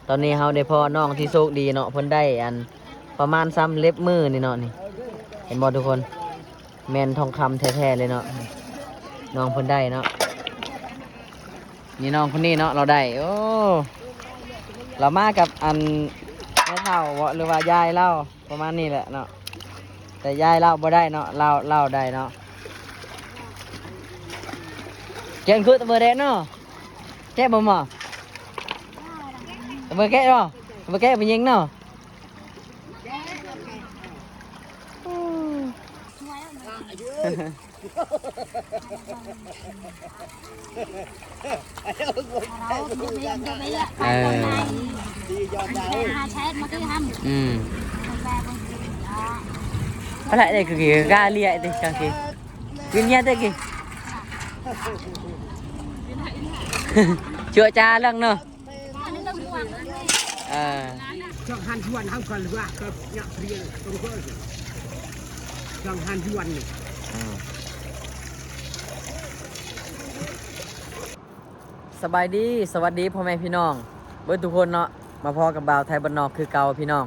ຕອນນີ້ເຮົາໄດ້ພໍ້ນ້ອງທີ່ໂຊກດີເນາະ ເພິ່ນໄດ້ອັນປະມານຊ່ຳເລັບມືນີ້ເນາະ ນີ້ ເຫັນບໍ່ທຸກຄົນ? ແມ່ນທອງຄຳແທ້ໆເລີຍເນາະ ນ້ອງເພິ່ນໄດ້ເນາະ. ນີ້ນ້ອງຄົນນີ້ເນາະ ລາວໄດ້ ໂອ້ ລາວມາກັບອັນແມ່ເຖົ້າເບາະ ຫຼືວ່າຍາຍລາວ ປະມານນີ້ແຫຼະເນາະ ແຕ່ຍາຍລາວບໍ່ໄດ້ເນາະ ລາວ ລາວໄດ້ເນາະ. ແກະຄືຕະເບີແດດເນາະ ແກະບໍ່ໝໍ ຕະເບີແກະບໍ່ ຕະເບີແກະໄປຍິງເນາະ. ເອີ ອືມ ປະໄດ໋ ໄດ້ຄືກາເລຍຕິ ກາເກ ວິນຍາຕິ ກິ ເຈາະຈາເລື່ອງເນາະ. ເອີ ຈອງຫັນທວນເຮົາກໍລະວ່າກໍຍະເພຍຕົງເກີ ຈອງຫັນທວນນີ້ ອືມ ສະບາຍດີ ສະຫວັດດີພໍ່ແມ່ພີ່ນ້ອງເບິດທຸກຄົນເນາະ ມາພໍ້ກັບບ່າວໄທບ້ານນອກຄືເກົ່າພີ່ນ້ອງ.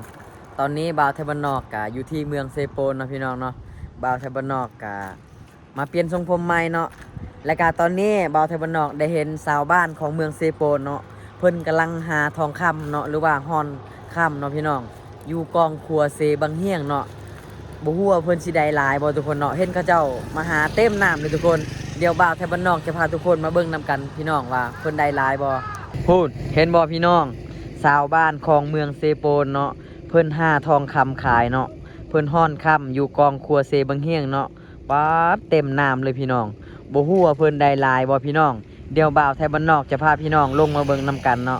ຕອນນີ້ບ່າວໄທບ້ານນອກກະຢູ່ທີ່ເມືອງເຊໂປນເນາະພີ່ນ້ອງເນາະ ບ່າວໄທບ້ານນອກກະ ມາປ່ຽນຊົງຜົມໃໝ່ເນາະ ແລະກະຕອນນີ້ບ່າວໄທບ້ານນອກໄດ້ເຫັນຊາວບ້ານຂອງເມືອງເຊໂປນເນາະ ເພິ່ນກຳລັງຫາທອງຄຳເນາະ ຫຼືວ່າຮ່ອນຄຳເນາະພີ່ນ້ອງ ຢູ່ກອງຂົວເຊບັງຮຽງເນາະ. ບໍ່ຮູ້ວ່າເພິ່ນຊິໄດ້ຫຼາຍບໍ່ທຸກຄົນເນາະ ເຫັນເຂົາເຈົ້າມາຫາເຕັມນ້ຳເລີຍທຸກຄົນ. ດຽວບ່າວໄທບ້ານນອກຈະພາທຸກຄົນມາເບິ່ງນຳກັນພີ່ນ້ອງວ່າເພິ່ນໄດ້ຫຼາຍບໍ່. ພຸ້ນ ເຫັນບໍ່ພີ່ນ້ອງ ຊາວບ້ານຂອງເມືອງເຊໂປນເນາະ ເພິ່ນຫາທອງຄຳຂາຍເນາະ ເພິ່ນຮ່ອນຄຳຢູ່ກອງຂົວເຊບັງຮຽງເນາະ. ປາດ ເຕັມນ້ຳເລີຍພີ່ນ້ອງ ບໍ່ຮູ້ວ່າເພິ່ນໄດ້ຫຼາຍບໍ່ພີ່ນ້ອງ. ດຽວບ່າວໄທບ້ານນອກຈະພາພີ່ນ້ອງລົງມາເບິ່ງນຳກັນເນາະ.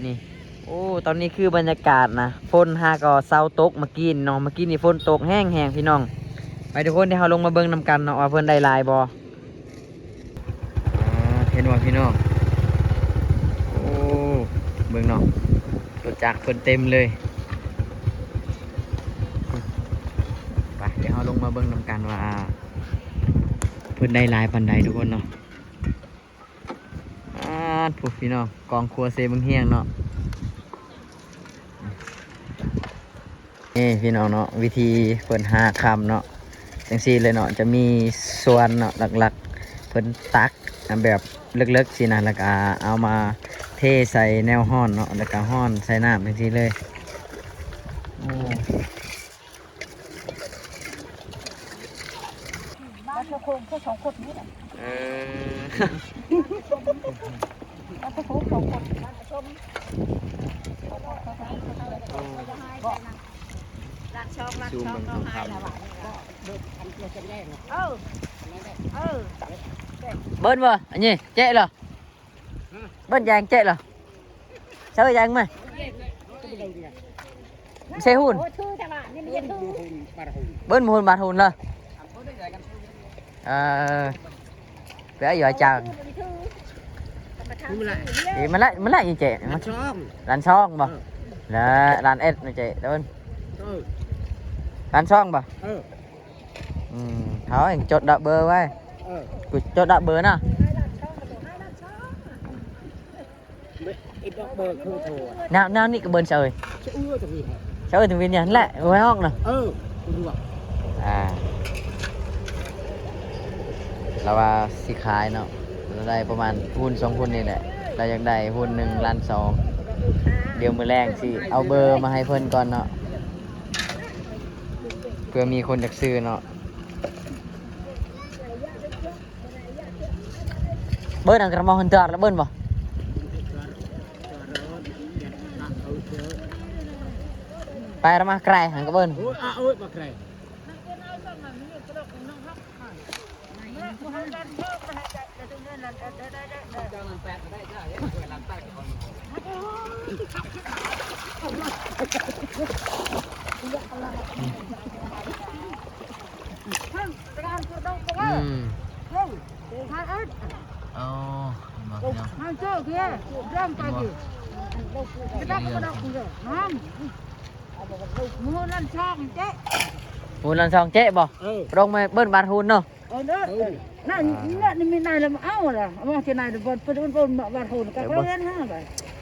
ນີ້ ໂອ້ ຕອນນີ້ຄືບັນຍາກາດນະ ຝົນຫາກໍເຊົາຕົກມາກີ້ນີ້ເນາະ ມາກີ້ນີ້ຝົນຕົກແຮງໆພີ່ນ້ອງ. ໄປທຸກຄົນ ດຽວເຮົາລົງມາເບິ່ງນຳກັນເນາະວ່າເພິ່ນໄດ້ຫຼາຍບໍ່. ອ່າ ເຫັນບໍ່ພີ່ນ້ອງ ໂອ້ ເບິ່ງເນາະ ລົດຈັກເພິ່ນເຕັມເລີຍ. ໄປ ດຽວເຮົາລົງມາເບິ່ງນຳກັນວ່າເພິ່ນໄດ້ຫຼາຍປານໃດທຸກຄົນເນາະ. ອາດ ພຸ້ນພີ່ນ້ອງ ກອງຂົວເຊບັງຮຽງເນາະ. ນີ້ພີ່ນ້ອງເນາະ ວິທີເພິ່ນຫາຄຳເນາະ ຈັ່ງຊີ້ເລີຍເນາະ. ຈະມີສວນເນາະ ຫຼັກໆ ເພິ່ນຕັກແບບເລິກໆຊີ້ນະ ແລ້ວກະເອົາມາເທໃສ່ແນວຮ້ອນເນາະ ແລ້ວກະຮ້ອນໃສ່ນ້ຳຈັ່ງຊີ້ເລີຍ. ໂອ້ ເອີ ເບິ່ນບໍ່ ອັນນີ້ແຈະເລີຍ. ເບິ່ນຢາງແຈະເລີຍ. ເຊີຢາງມາ ເຊຫຸ່ນ ເບິ່ນຫຸ່ນບາດຫຸ່ນເລີຍ. ເອີ ເປັນຫຍັງຈາງ ເອີ ມັນລະ ມັນລະອີແຈະ ລ້ານສອງ ລ້ານສອງບໍ່? ເອີ ລະລ້ານເອັດແຈະ ເອີ ລ້ານສອງບໍ່? ເອີ ອືມ ເຮົາຈົດດັບເບີໄວ້ ເອີ ຈົດດັບເບີນະ. ແນວ ແນວນີ້ກໍເບິ່ນຊະເອີຍ ຊະເອີຍທະວິນ ຊະເອີຍທະວິນນີ້ແຫຼະ ໄວ້ຫ້ອງນະ ເອີ ສະດວກ. ອ່າ ລາວວ່າຊິຂາຍເນາະ ລາວໄດ້ປະມານຫຸ່ນສອງຫຸ່ນນີ້ແຫຼະ ລາວຢາກໄດ້ຫຸ່ນໜຶ່ງລ້ານສອງ. ດຽວມື້ແລງຊິເອົາເບີມາໃຫ້ເພິ່ນກ່ອນເນາະ ເພື່ອມີຄົນຢາກຊື້ເນາະ. ເບິ່ນອັນກະມອງຫັນຕອດລະເບິ່ນບໍ່? ໄປລະມາໄກຫັນກະເບິ່ນ. ອືມ ອໍ ເຫັນບໍ່ພີ່ນ້ອງ ເຫັນບໍ່? ເອີ ເອີ ໝູນັ້ນສອງເຈະ ໝູນັ້ນສອງເຈະບໍ່? ເອີ ລົງມາເບິ່ງບາດຫຸ່ນເນາະ. ເອີ ເອີ ນັ້ນ ເອີ ນັ້ນມີນາຍລະມາເອົາລະ ເອົາມາທີ່ນາຍລະບໍ່ ເພິ່ນເອີ້ນວ່າບາດຫຸ່ນ ກະເພິ່ນຫາໄປ.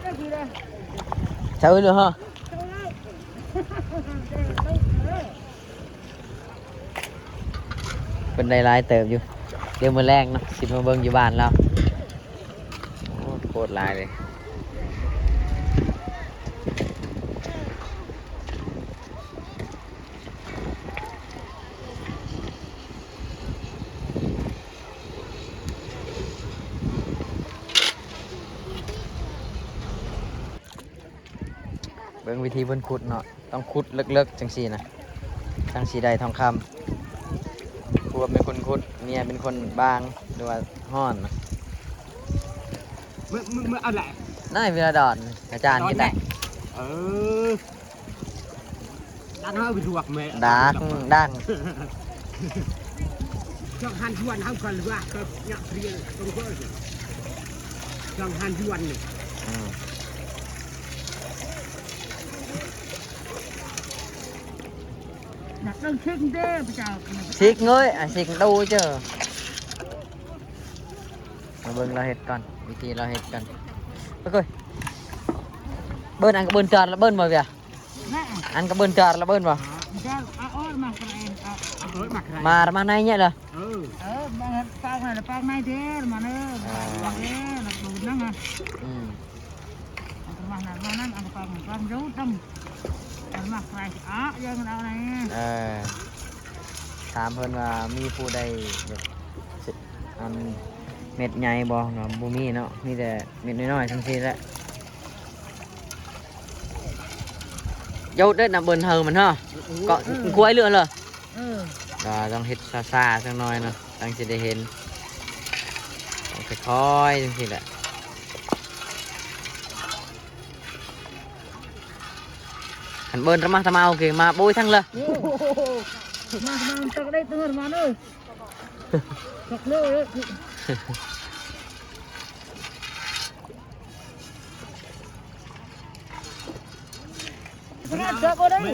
ເຊົາເລີຍເນາະ. ເພິ່ນໄດ້ຫຼາຍເຕີບຢູ່. ດຽວມື້ແລງເນາະ ຊິມາເບິ່ງຢູ່ບ້ານລາວ. ໂອ້ ໂຄດຫຼາຍເລີຍ. ເບິ່ງວິທີເພິ່ນຂຸດເນາະ, ຕ້ອງຂຸດເລິກໆ ຈັ່ງຊີ້ນະ ຈັ່ງຊິໄດ້ທອງຄຳ. ຜົວເປັນຄົນຂຸດ ເມຍເປັນຄົນບາງ ຫຼືວ່າຮ້ອນນະ. ມື້ ມື້ ມື້ອັນໃດ? ນາຍວິລະດອນ ອາຈານກິນໄດ້. ເອີ Đang hao bình ruột mẹ. Đang, đang. Trong han yuan hao cần lua, cần nhặt riêng, không có gì. Trong han yuan này. Ừm. Đặt đơn xin thế, bây giờ. Xịt ngơi, à, xịt đu chứ. ມາເບິ່ງລາວເຮັດກ່ອນ ວິທີລາວເຮັດກ່ອນ. ໂອ້ຍ ເບິ່ນອັນກະເບິ່ນຈານລະເບິ່ນບໍ່ວຽ? ອັນກະເບິ່ນຈານລະເບິ່ນບໍ່? ມາ ມາໃນເນີ້ຍລະ. ເອີ ເອີ ປາກໃນ ປາກໃນເດ້ ມາເດີ ເອີ ປາກເດ້ ລະເບິ່ນນັ້ນນະ. ອືມ ອັນກະມານັ້ນ ມານັ້ນ ອັນກະປາກ ປາກຢູ່ຕຳ ອັນມາໃສ່ອະ ຢ່າງນັ້ນເອົາໃນ. ເອີ ຖາມເພິ່ນວ່າມີຜູ້ໃດແບບ ອັນເມັດໃຫຍ່ບໍ່ເນາະ? ບໍ່ມີເນາະ ມີແຕ່ເມັດນ້ອຍໆ ຈັ່ງຊີ້ແຫຼະ. ເຈົ້າໄດ້ນຳເບິ່ນເຮີມັນເນາະ ເກາະ ເອີ ຄວາຍເຫຼືອເລີ. ເອີ ກໍຕ້ອງເຮັດຊ້າໆ ຈັກໜ້ອຍເນາະ ຈັ່ງຊິໄດ້ເຫັນ ຕ້ອງຄ່ອຍໆ ຈັ່ງຊີ້ແຫຼະ. ຄັນເບິ່ນຕະມາຕະມາ ໂອເຄ ມາໂອ້ຍທັງເລີຍ. ໂອ້ໂຫ ມາ ມາ ຕັກໄດ້ເຕີມມາເດີ. ຈັກເລີຍ ເລີຍ ເລີຍ ຈັກບໍ່ໄດ້ ເ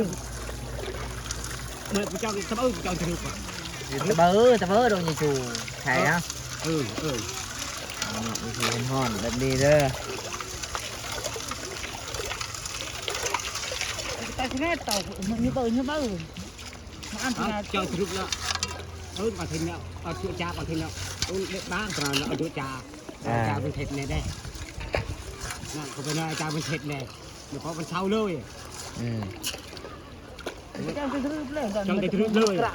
ມື່ອເຈົ້າຕະເບີ ເຈົ້າຖືກ ຕະເບີ ຕະເບີ ໂດນຢູ່ໃສນະ. ເອີ ເອີ ເອົາເນາະ ວິທີຮ້ອນໆ ແບບນີ້ເດີ. ຕາຍຊະແນ່ ເຕົາ ມັນຢູ່ເບີ ຢູ່ເບີ. ເຈົ້າສະຫຼຸບແລ້ວ ເອີ ປາທິນແລ້ວ ເອົາເຊືອກຈາກປາທິນແລ້ວ ໂອ້ ເດັກບ້ານຕະນານ ເອົາເຊືອກຈາກ ອາ ອາຈານເພິ່ນເຮັດແນ່ເດ້ ນະ ເຂົາໄປນະ ອາຈານເພິ່ນເຮັດແນ່ ເພາະມັນເຊົາເລີຍ. ອືມ ເຈົ້າໄດ້ສະຫຼຸບແລ້ວ ເຈົ້າໄດ້ສະຫຼຸບເລີຍ ອາ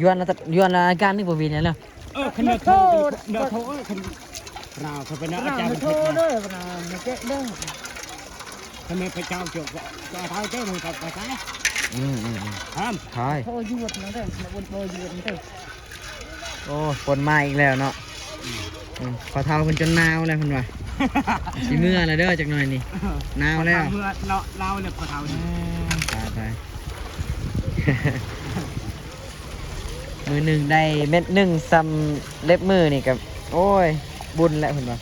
ຍວນລະ ຍວນລະ ອາການນີ້ບໍ່ມີແນ່ເລີຍ. ເອີ ຄັນແມ່ນໂທ ແມ່ນໂທ ເອີ ຄັນລາວເຂົາໄປນະ ອາຈານເພິ່ນເຮັດແນ່ ຄັນແມ່ນພະເຈົ້າເຈົ້າກໍເອົາເຈົ້າມັນກໍໄປຂາຍ. ອືມໆໆ ຫ້າມຂາຍ ໂທຍວດນັ້ນເດີ ບໍ່ຍວດນັ້ນເດີ. ໂອ້ ຝົນມາອີກແລ້ວເນາະ. ອືມ ອືມ ພໍ່ເຖົ້າເພິ່ນຈົນໜາວແລ້ວເພິ່ນວ່າ ຊິເມືອແລ້ວເດີ ຈັກໜ້ອຍນີ້ ໜາວແລ້ວ ເມືອເນາະ ໜາວແລ້ວພໍ່ເຖົ້ານີ້. ອືມ ຕາຍໆ ມື້ໜຶ່ງໄດ້ເມັດໜຶ່ງສ່ຳເລັບມືນີ້ກໍ ໂອ້ຍ ບຸນແລ້ວເພິ່ນວ່າ.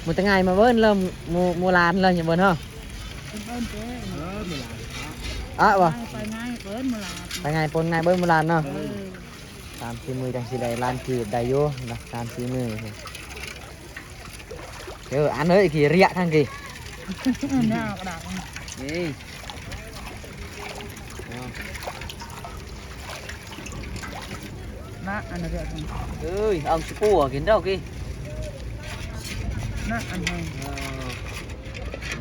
ໝູ່ຕະງ່າຍມາເບິ່ນເລີ່ມ ໝູ່ ໝູ່ຫຼານເລີ່ມຍັງເບິ່ນເນາະ. ເອີ ໝູ່ຫຼານ ອະ ບໍ່ ໄປງ່າຍເບິ່ນໝູ່ຫຼານ ໄປງ່າຍປົນງ່າຍເບິ່ນໝູ່ຫຼານເນາະ. ເອີ ສາມສີ່ມື້ຈັ່ງຊິໄດ້ລ້ານກີບ ໄດ້ຢູ່ນະ ສາມສີ່ມື້. ເອີ ອັນເອີຍ ຂີ້ເລະທັງກີ້ ໜ້າກະດາດ ເອີຍ ນະ ອັນນັ້ນເອີຍ ເອີຍ ເອົາຊິປູກິນດອກກີ້ ນະ ອັນນັ້ນ ເອີ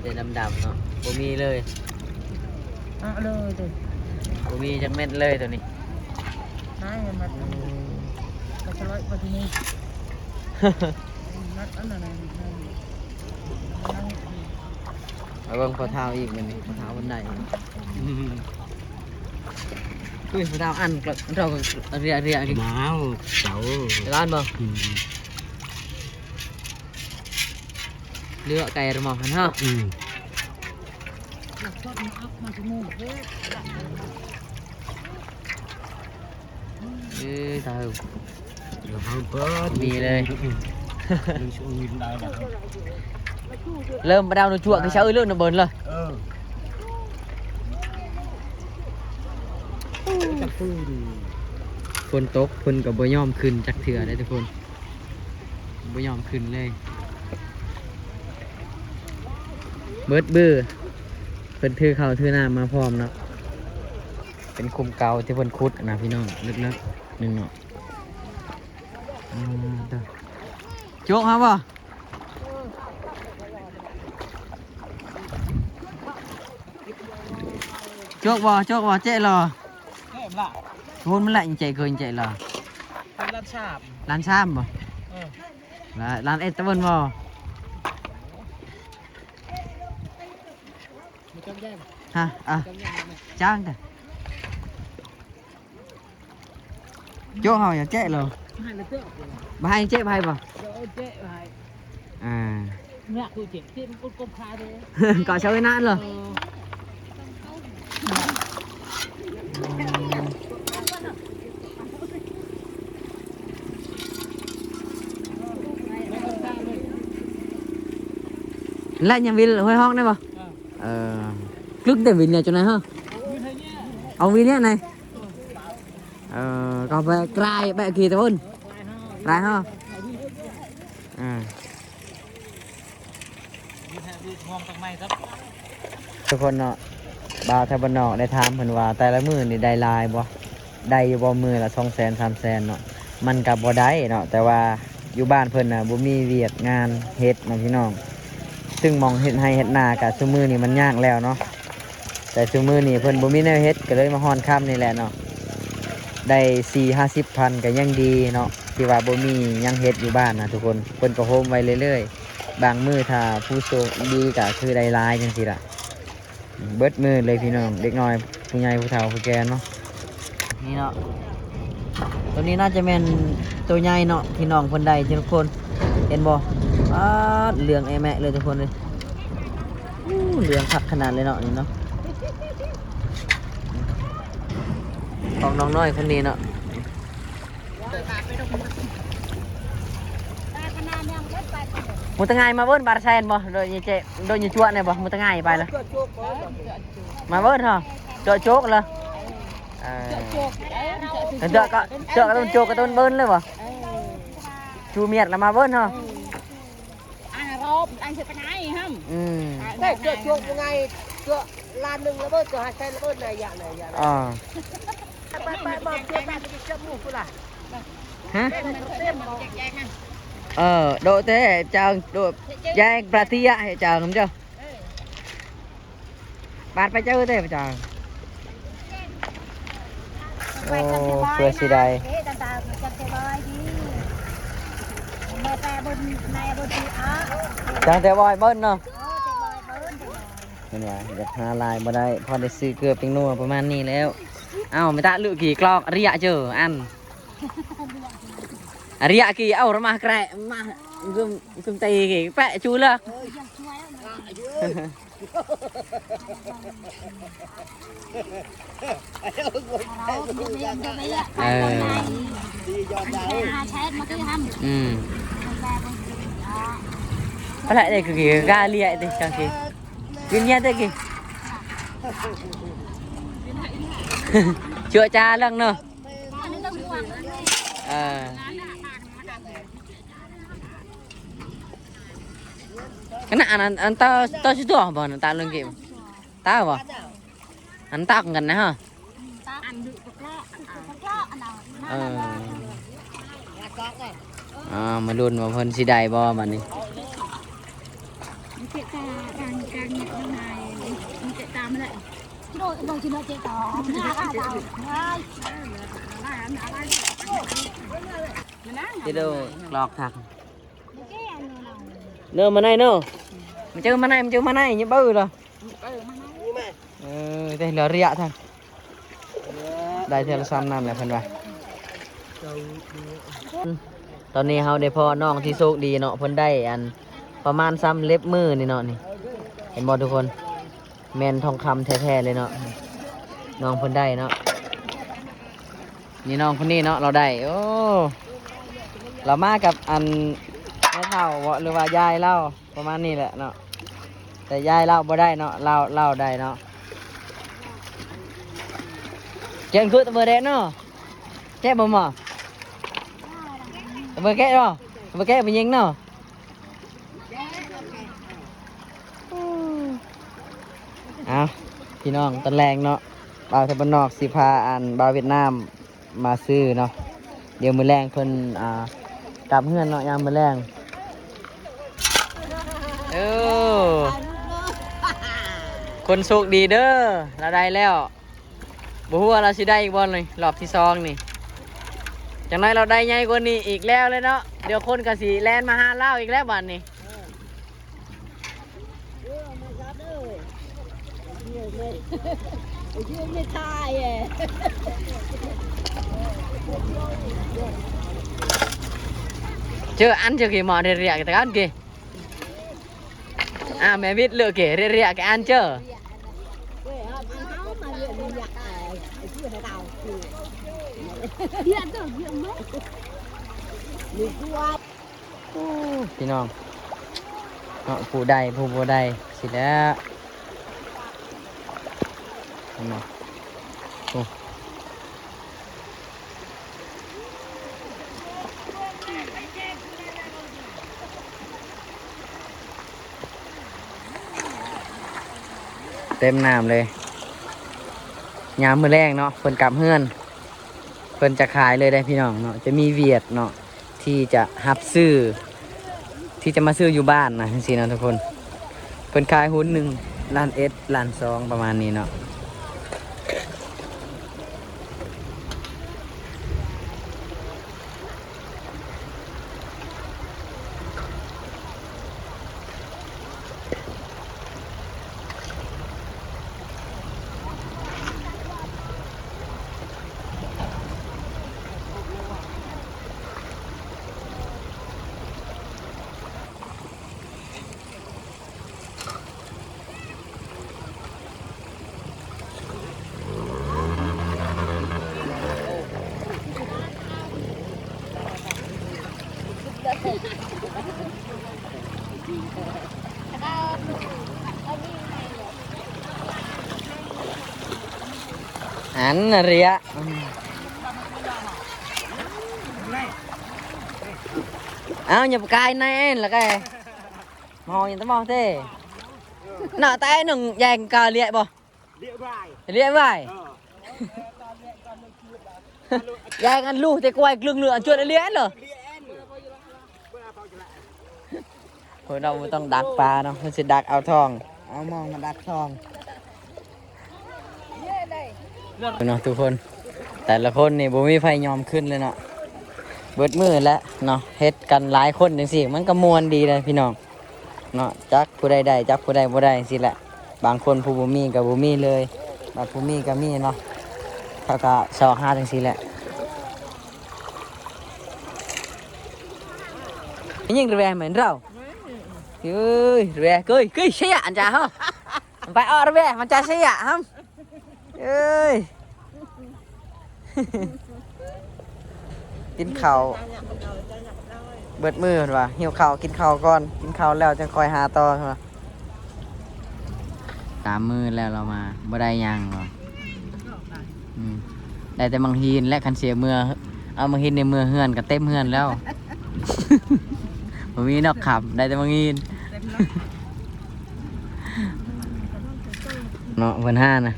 ມັນຈະດຳໆເນາະ ບໍ່ມີເລີຍ ເອົາເລີຍ ບໍ່ມີຈັກເມັດເລີຍໂຕນີ້ ນາຍມັນ ອືມ ມັນຈະລອຍໄປທີ່ນີ້. ມາເບິ່ງພໍ່ເຖົ້າອີກມື້ນີ້ ພໍ່ເຖົ້າວັນໃດ. ອືມ ອຸ້ຍ ພໍ່ເຖົ້າອັນ ເຈົ້າເລະເລະ ມາເຈົ້າ ຮ້ານບໍ່? ອືມ ເລືອກໄກ່ລະໝໍຫັ້ນເນາະ. ອືມ ເອີ ຕາຍ ເຮົາເປີດມີເລີຍ ເລີ່ມປະດາວນະຈົວກ ຄືຊາວເອີຍເລີ່ມນະເບິ່ນເລີຍ. ເອີ ຝົນຕົກເພິ່ນກໍບໍ່ຍອມຂຶ້ນຈັກເທື່ອເດ້ທຸກຄົນ ບໍ່ຍອມຂຶ້ນເລີຍ ເບິດບື ເພິ່ນຖືເຂົ້າຖືນ້ຳມາພ້ອມເນາະ ເປັນຂຸມເກົ່າທີ່ເພິ່ນຂຸດນະພີ່ນ້ອງ ເລິກໆໜຶ່ງເນາະ ອາ ໂຈກເຮົາບໍ່? ໂຈກບໍ່ ໂຈກບໍ່ ເຈະຫຼໍ່ ເອີ ມັນລະ ໂຫ ມັນລະ ເຈະເຄີຍເຈະຫຼໍ່ ເປັນລ້ານຊາມ ລ້ານຊາມບໍ່? ເອີ ລ້ານ ລ້ານເອັດຕະເວີນບໍ່? ຮະ ອ່ະ ຈ້າງເດີ ໂຈກເຮົາຢາກເຈະເລີຍ ບໍ່ໃຫ້ເຈະ ບໍ່ໃຫ້ບໍ່? ອ່າ ເກາະຊາວນາເລີຍ ແລະຍັງວິນຫ້ວຍຮອກໄດ້ບໍ່? ເອີ ກຶກແຕ່ວິນເນຍ ຈັ່ງໃດເຮົາ ເອົາວິນເນຍໄນ ເອີ ກໍໄປກາຍແບກຂີ່ຕະເວີນ ກາຍເຮົາ ອ່າ ທຸກຄົນເນາະ ບ່າວໄທບ້ານນອກໄດ້ຖາມເພິ່ນວ່າ ແຕ່ລະມື້ນີ້ໄດ້ຫຼາຍບໍ່? ໄດ້ຢູ່ບໍ່ມື້ລະສອງແສນ ສາມແສນເນາະ? ມັນກໍບໍ່ໄດ້ເນາະ ແຕ່ວ່າຢູ່ບ້ານເພິ່ນນະບໍ່ມີວຽກງານເຮັດເນາະພີ່ນ້ອງ ຊຶ່ງໝ່ອງເຮັດໄຮ່ເຮັດນາກະຊຸມື້ນີ້ມັນຍາກແລ້ວເນາະ ແຕ່ຊຸມື້ນີ້ເພິ່ນບໍ່ມີແນວເຮັດ ກໍເລີຍມາຮ່ອນຄຳນີ້ແຫຼະເນາະ ໄດ້ສີ່ຫ້າສິບພັນກໍຍັງດີເນາະ ທີ່ວ່າບໍ່ມີຫຍັງເຮັດຢູ່ບ້ານນະທຸກຄົນ ເພິ່ນກໍໂຮມໄວ້ເລື້ອຍໆ ບາງມື້ຖ້າຜູ້ໂຊກດີກໍຄືໄດ້ຫຼາຍຈັ່ງຊີ້ລະ. ເບິດມື້ເລີຍພີ່ນ້ອງ ເດັກນ້ອຍ ຜູ້ໃຫຍ່ ຜູ້ເຖົ້າ ຜູ້ແກ່ເນາະ ນີ້ເນາະ ໂຕນີ້ໜ້າຈະແມ່ນໂຕໃຫຍ່ເນາະ ທີ່ນ້ອງເພິ່ນໄດ້ທຸກຄົນ ເຫັນບໍ່? ປາດ ເຫຼືອງແອະແມະເລີຍທຸກຄົນເອີຍ ໂອ້ ເຫຼືອງຄັກຂະໜາດເລີຍເນາະ ນີ້ເນາະ ຂອງນ້ອງນ້ອຍຄົນນີ້ເນາະ. ມຸດຕະງ່າຍມາເບິ່ນບາດແຊນບໍ່? ໂດຍເຈ ໂດຍຈວກແດ່ບໍ່? ມຸດຕະງ່າຍໄປລະ ມາເບິ່ນເນາະ ເຈາະໂຈກລະ ເອີ ເຈາະກໍ ເຈາະກໍຕ້ອງໂຈກກໍຕ້ອງເບິ່ນເລີຍບໍ່? ຊູມຽດລະມາເບິ່ນເນາະ. ອັນລະຮອບອັນເສຍປານໃດຫັ້ນ ອືມ ແຕ່ເຈາະໂຈກບໍ່ງ່າຍ ເຈາະລ້ານໜຶ່ງລະເບີດ ເຈາະຫ້າແສນລະເບີດ ໄດ້ຢາກ ໄດ້ຢາກ ອ່າ ໄປ ໄປ ໄປ ເຈາະ ເຈາະໝູ່ພຸ້ນລະ ຮະ ເອີ ໂດແທ້ ຈາງ ໂດ ແຈ້ງປະຕິຍະໃຫ້ຈາງນຳເຈົ້າ. ບາດໄປເຈີແຕ່ພະເຈົ້າ ໂອ້ ເພື່ອຊິໄດ້ ຕັ້ງແຕ່ບອຍເບິ່ນເນາະ ເຫັນວ່າຢາກຫາຫຼາຍບໍ່ໄດ້ ພໍໄດ້ຊື້ເກືອບແປ້ງນົວປະມານນີ້ແລ້ວ. ເອົ້າ ແມ່ຕາລຸກີກລອກອະລິຍະເຈີ ອັນ ອະລິຍະກີ ເອົ້າ ຣະມາແກຣະ ມາ ຊຸມ ຊຸມຕີກີ ແປະຈູເລີກ. ເອີ ອືມ ພະລະເດກະກິກາເລຍຕິກະກິ ກິນເຍເຕະກິ ເຈືອຈາເລື່ອງເນາະ ເອີ. ຂະໜາດອັນ ອັນ ອັນຕາ ຕາຊິຕົວບໍ່ ອັນຕາເລື່ອງເກມ ຕາບໍ່ ອັນຕາກັນນະຮະ ເອີ ອ່າ ມາລຸ້ນວ່າເພິ່ນຊິໄດ້ບໍ່ບາດນີ້. ເດໂດ ກລອກທັກ ເນີມາໄນເນີ ມາເຈີມາໄນ ມາເຈີມາໄນ ຍາເບີລະ ເອີ ແຕ່ເຫຼືອລະຍະທັງ ໄດ້ເທື່ອລະຊ່ຳນັ້ນແຫຼະເພິ່ນວ່າ. ຕອນນີ້ເຮົາໄດ້ພໍ້ນ້ອງທີ່ໂຊກດີເນາະ ເພິ່ນໄດ້ອັນປະມານຊ່ຳເລັບມືນີ້ເນາະ ນີ້ ເຫັນບໍ່ທຸກຄົນ? ແມ່ນທອງຄຳແທ້ໆເລີຍເນາະ ນ້ອງເພິ່ນໄດ້ເນາະ. ນີ້ນ້ອງຄົນນີ້ເນາະ ລາວໄດ້ ໂອ້ ລາວມາກັບອັນແມ່ເຖົ້າເບາະ ຫຼືວ່າຍາຍລາວ ປະມານນີ້ແຫຼະເນາະ ແຕ່ຍາຍລາວບໍ່ໄດ້ເນາະ ລາວ ລາວໄດ້ເນາະ. ແກງຄືຕະເບີແດດເນາະ ແກະບໍ່ໝໍ ຕະເບີແກະບໍ່ ຕະເບີແກະຜູ້ຍິງເນາະ. ເອົາ ພີ່ນ້ອງ ຕອນແລງເນາະ ບ່າວໄທບ້ານນອກຊິພາ ອັນ ບ່າວຫວຽດນາມມາຊື້ເນາະ. ດຽວມື້ແລງເພິ່ນ ອ່າ ກັບເຮືອນເນາະ ຍາມມື້ແລງ. ເອີ ຄົນໂຊກດີເດີ ລາວໄດ້ແລ້ວ. ບໍ່ຮູ້ວ່າລາວຊິໄດ້ອີກບໍ່ນີ້ ຮອບທີສອງນີ້. ຈັກໜ້ອຍລາວໄດ້ໃຫຍ່ກວ່ານີ້ອີກແລ້ວແຫຼະເນາະ. ດຽວຄົນກໍຊິແລ່ນມາຫາລາວອີກແລ້ວບາດນີ້. ເຈີອັນເຈີກີ່ໝໍເຣຍໆກັນຕະກັນກີ່. ອ່າ ແມ່ວິດເລີກເກເຣຍໆກັນອັນເຈີ. ໂອ້ ພີ່ນ້ອງເນາະ ຜູ້ໄດ້ຜູ້ບໍ່ໄດ້ຊິແລ້ວ ເຫັນບໍ່. ໂອ້ ເຕັມນ້ຳເລີຍ. ຍາມມື້ແລງເນາະ ເພິ່ນກັບເຮືອນ ເພິ່ນຈະຂາຍເລີຍເດ້ພີ່ນ້ອງເນາະ. ຈະມີຫວຽດເນາະ ທີ່ຈະຮັບຊື້ ທີ່ຈະມາຊື້ຢູ່ບ້ານນະ ຈັ່ງຊີ້ນະທຸກຄົນ. ເພິ່ນຂາຍຫຸ້ນໜຶ່ງລ້ານເອັດ ລ້ານສອງ ປະມານນີ້ເນາະ. ອັນເຣຍ ເອົາ ຢ່າໄປກາຍໃນອັນລະກະ ມອງຍັງຕະມອງເຕ ໜ້າຕາໜຶ່ງແຍງກາເລຍບໍ່ ເລຍວາຍ ເລຍວາຍ ເອີ ແຍງອັນລູກແຕ່ກວາຍກຶ່ງເຫຼືອອັນຈວດເລຍອັນເລີ ເພິ່ນເອົາ ບໍ່ຕ້ອງດັກປາເນາະ ເພິ່ນຊິດັກເອົາທອງ ເອົາມອງມາດັກທອງ. ເນາະທຸກຄົນ ແຕ່ລະຄົນນີ້ບໍ່ມີໃຜຍອມຂຶ້ນເລີຍເນາະ ເບິດມື້ແຫຼະເນາະ. ເຮັດກັນຫຼາຍຄົນຈັ່ງຊີ້ ມັນກໍມ່ວນດີເດ້ພີ່ນ້ອງເນາະ. ຈັກຜູ້ໃດໄດ້ ຈັກຜູ້ໃດບໍ່ໄດ້ຈັ່ງຊີ້ແຫຼະ. ບາງຄົນຜູ້ບໍ່ມີກໍບໍ່ມີເລີຍ ບາດຜູ້ມີກໍມີເນາະ ເຂົາກໍຊອກຫາຈັ່ງຊີ້ແຫຼະ. ຍິງແຣແມ່ນເຮົາ ເອີຍ ແຣເກີຍ ເກີຍເຊຍອັນຈາເຮົາ ໄປອອກແຣແມ່ນຈາເຊຍຫຳ. ເອີຍ ກິນເຂົ້າເບິດມື້ເພິ່ນວ່າ ຫິວເຂົ້າ ກິນເຂົ້າກ່ອນ ກິນເຂົ້າແລ້ວຈັ່ງຄ່ອຍຫາຕໍ່ເພິ່ນວ່າ. ສາມມື້ແລ້ວລາວມາ ບໍ່ໄດ້ຫຍັງວ່າ ອືມ ໄດ້ແຕ່ໝາກຫີນ ແລະ ຄັນເສຍເມືອ ເອົາໝາກຫີນໃນເມືອເຮືອນກໍເຕັມເຮືອນແລ້ວ ບໍ່ມີນອກຄຳ ໄດ້ແຕ່ໝາກຫີນເນາະ ເພິ່ນຫານະ.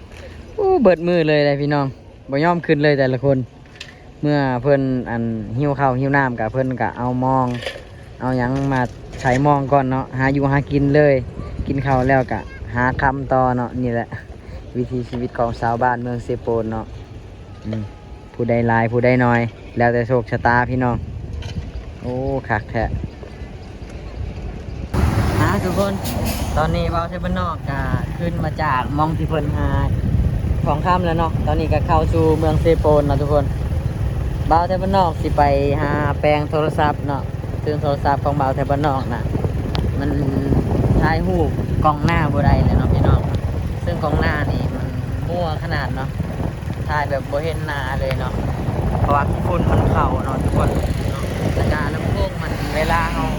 ໂອ້ ເບິດມື້ເລີຍເດ້ພີ່ນ້ອງ ບໍ່ຍອມຂຶ້ນເລີຍແຕ່ລະຄົນ. ເມື່ອເພິ່ນ ອັນ ຫິວເຂົ້າຫິວນ້ຳ ກະເພິ່ນກະເອົາມອງ ເອົາຫຍັງມາໃສ່ມອງກ່ອນເນາະ ຫາຢູ່ຫາກິນເລີຍ. ກິນເຂົ້າແລ້ວກະຫາຄຳຕໍ່ເນາະ. ນີ້ແຫຼະວິຖີຊີວິດຂອງຊາວບ້ານເມືອງເຊໂປນເນາະ. ອືມ ຜູ້ໃດຫຼາຍຜູ້ໃດໜ້ອຍ ແລ້ວແຕ່ໂຊກຊະຕາພີ່ນ້ອງ. ໂອ້ ຄັກແທ້. ອ່າ ທຸກຄົນ ຕອນນີ້ບ່າວໄທບ້ານນອກກະຂຶ້ນມາຈາກໝ່ອງທີ່ເພິ່ນຫາທອງຄຳແລ້ວເນາະ. ຕອນນີ້ກະເຂົ້າສູ່ເມືອງເຊໂປນເນາະທຸກຄົນ. ບ່າວໄທບ້ານນອກຊິໄປຫາແປງໂທລະສັບເນາະ ຊຶ່ງໂທລະສັບຂອງບ່າວໄທບ້ານນອກນະ ມັນຖ່າຍຮູບກ້ອງໜ້າບໍ່ໄດ້ເລີຍເນາະພີ່ນ້ອງ. ຊຶ່ງກ້ອງໜ້ານີ້ມັນມົ້ວຂະໜາດເນາະ ຖ່າຍແບບບໍ່ເຫັນໜ້າເລີຍເນາະ ເພາະວ່າຝຸ່ນມັນເຂົ້າເນາະທຸກຄົນເນາະ. ແລ້ວກະລຳໂພງມັນ ເວລາເຮົາ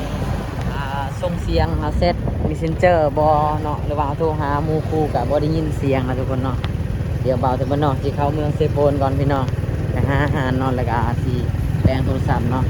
ອ່າ ສົ່ງສຽງ ເຮົາແຊັດເມສເຊັນເຈີບໍເນາະ ຫຼືວ່າເຮົາໂທຫາໝູ່ຄູ່ກະບໍ່ໄດ້ຍິນສຽງນະທຸກຄົນເນາະ. ດຽວບ່າວເຊໂປເນາະ ຊິເຂົ້າເມືອງເຊໂປນກ່ອນພີ່ນ້ອງ ໄປຫາອາຫານເນາະ ແລ້ວກໍຊິແປງໂທລະສັບເນາະ.